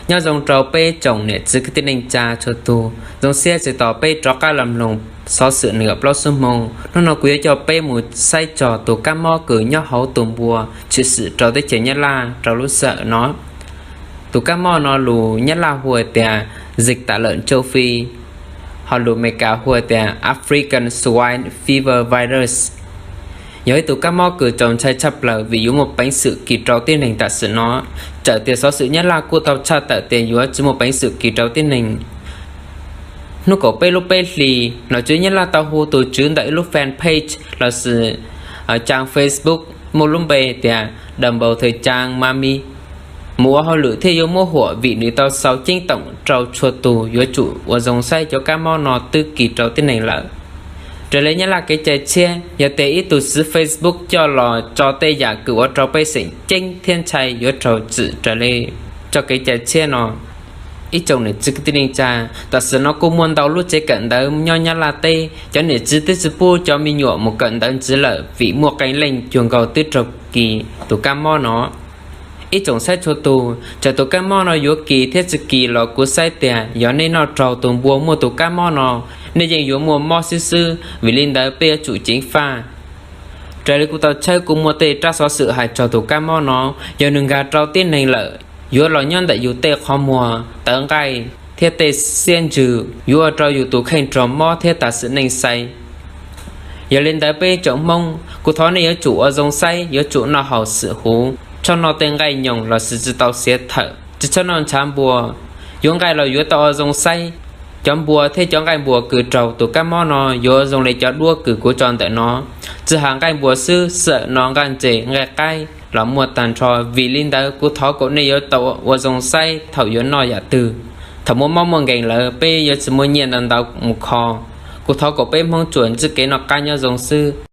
Nyob zoo rau peb tsoom niam txiv kwv tij neej tsa txhua tus, zoo siab txais tos peb rov qab los mloog xov xwm nees nkaum plaub xuab moos. Hnub no kuv yuav coj peb mus saib txog tus kab mob kws nyob hauv tus npua tshwm sim rau teb chaws Nyab Laj rau lub sij hawm no. Tus kab mob no lus Nyab Laj hu tias Dịch tả lợn châu Phi, ho lus Meskas hu tias African Swine Fever Virus. Yog ib tug kab mob kws txaus ntshai tshaj plaws vim yuav muaj peev xwm kis rau tib neeg tam sim no. Txawm tias xov xwm Nyab Laj kuj tau tshaj tawm tias yuav tsis muaj peev xwm kis rau tib neeg. Hnub kaum peb lub peb hlis, nom tswv Nyab Laj tau hu tus tswv ntawm ib lub fanpage lossis trang Facebook muaj lub npe tias Đồng bào thời trang Mami mus ua hauj lwm thiab yuav muab huam vim nws tau xaus ceeb toom rau txhua tus yuav tsum ua zoo saib cov kab mob no twb kis rau tib neeg lawm. Raws li Nyab Laj kev cai tshiab, yog tias ib tug xwv Facebook coj los tso tej yam kws ua rau pej xeem ceeb thiab ntshai yuav raug txim raws li txoj kev cai tshiab no. Ib tsoom niam txiv kwv tij neej tsa, tam sim no kuj muaj ntau lub tsev kawm ntawv nyob Nyab Laj teb, cov niam txiv twb tsis pub cov me nyuam mus kawm ntawv ntxiv lawm vim muaj qee leej cuag nkaus twb raug kis tus kab mob no. Ib tsoom saib txhua tus, txawm tus kab mob no yuav kis thiab tsis kis los kuv saib tias yog nej noj raug tus npua muaj tus kab mob no, nej yeej yuav muaj mob xwb xwb. Vim li ntawd peb yuav tsum ceev faj. Raws li kuv tau tshawb kuj muaj tej rab xov xwm hais txog tus kab mob no, yog nws nkag rau tib neeg lawm, yuav los nyob ntawm yus tej qhov muag, tawv nqaij thiab tej xiab ntsws, yuav ua rau yus tus kheej raug mob thiab tas sim neej xais. Yog li ntawd peb tsoom Hmoob, kuv thov nej yuav tsum ua zoo saib, yuav tsum noj haus xwm huv, txhob noj tej nqaij nyoos lossis tsis tau xiav thawm, tsis txhob noj ntshav npua. Yuav nqaij los yuav tau ua zoo saib. Cov npua thiab cov nqaij npua kws raug tus kab mob no yuav zoo li cov duab kws kuv tso ntawm no. Tsis has nqaij npua xwb, xwm no nqaij ntses, nqaij qaib los muaj tag nrho. Vim li ntawd kuv thov kom nej yuav tau ua zoo saib thaum yuav noj yam twg. Thaum muaj mob muaj nkeeg lawm peb yuav tsis muaj nyiaj ntau ntau mus kho. Kuv thov kom peb Hmoob tsuas ntsib kev noj qab nyob zoo xwb.